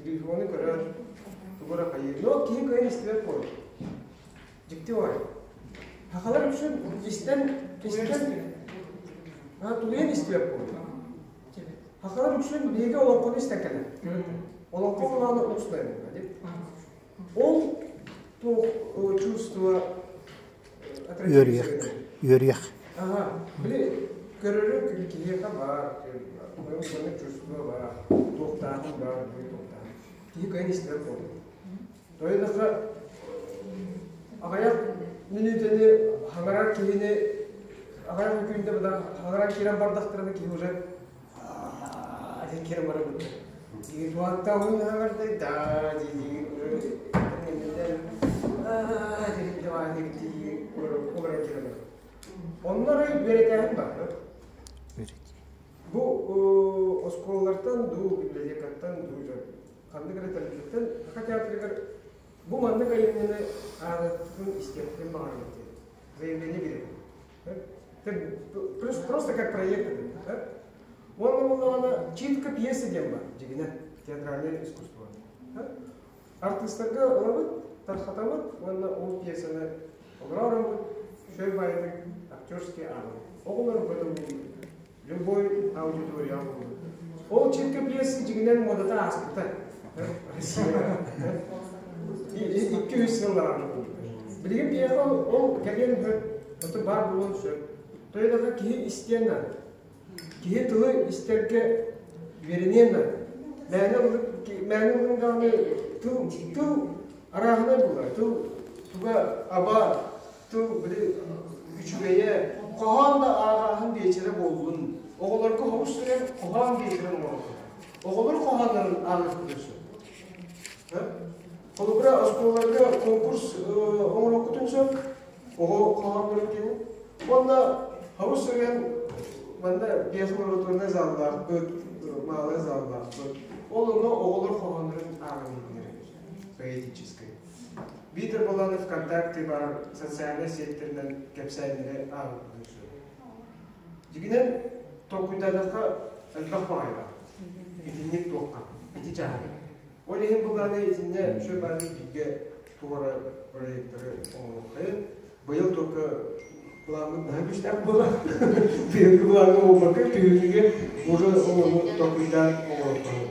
Телефону көрөр, тугу эрэ хайыыр. Но киһи кыайан истибэт буолар. Дьикти баҕайы. Сахалар үксүн истэн, истэн, тулуйан истибэт буолар. Сахалар үксүн биһиги олоҥхону истэн кэлэр. Олоҥхо булааны устайын. Ол туох чувство Үөрүйэх. Үөрүйэх. Ага, били көрөрү киһиэхэ баар, маннык чувство баар, туохтааҕын баар, туохтааҕын. Киһи кыайан истибэт буолар. Тойоноха аҕыйах мүнүүтэни хаҥарар киһини аҕыйах күндэ быдан хаҥаран киирэн бардахтарына киһи уже диэн киирэн барар Киһи туһаттаҕын хаҥардай даа дии олорон киирэн барар. Онно эрэ үөрэтээһин бар. Бу оскуолалартан дуу, библиотекаттан дуу дьон ханнык эрэ тэрилтэттэн Саха театрыгар бу маннык айымньыны ааҕыахпытын, истиэхпитин баҕарабыт диэн заявление биэрэбит. Просто как проект это. Уонна буоллаҕына читка пьеса диэн бар, дьигинэ, театральное искусство. Артыыстарга ылабыт, тархатабыт уонна ол пьесаны олорор шөй баайдык актерский ааҕабыт. Оҕолор бөтөҥнүүбүт. Любой аудитория буолбут. Ол читка пьесы дьигинэн муодата ааспыта. Россияҕа. 200 сыллааҕы. Билигин биһиэхэ ол кэлиэн сөп, оттон баар буолуон сөп. Тоҕо киһи истиэн наада. Киһи тылы истэргэ үөрэниэн наада. Мээнэ мээнэ ылын даҕаны тыл тыл арааһынай буолар. Тыл туга аба, тыл били үчүгэйэ, хоһоон да ааҕааһын биэчэрэ буоллун. Оҕолорго хобус сүрэн хоһоон биэчэрэ оҥороллор. Оҕолор хоһооннорун ааҕыахпытын сөп. Холобура, оскуолаларга конкурс оҥоруохпутун сөп. Оҕо хоһооннорун диэн. Уонна хабыс сүрэн манна биэс лабораторнай заллаахпыт, малай заллаахпыт. Ол онно оҕолор хоһооннорун ааҕан иһиннэрэр. Поэтическай. Биитэр буоллаҕына ВКонтакте баар социальнай сетьтэринэн кэпсээннэри ааҕыахпытын сөп. Дьигинэн толкуйдаатахха элбэх баҕайы баар. Итинник туохха, ити чааһыгар. Ол иһин былааны итиннэ үчүгэй баҕайы бииргэ туора проекторы оҥоруоххайын. Быйыл только пламмыт наһаа күүстээх буолар. Быйылгы плаҥҥа буолбакка, күһүҥҥүгэ уже ону толкуйдаан оҥоруохха.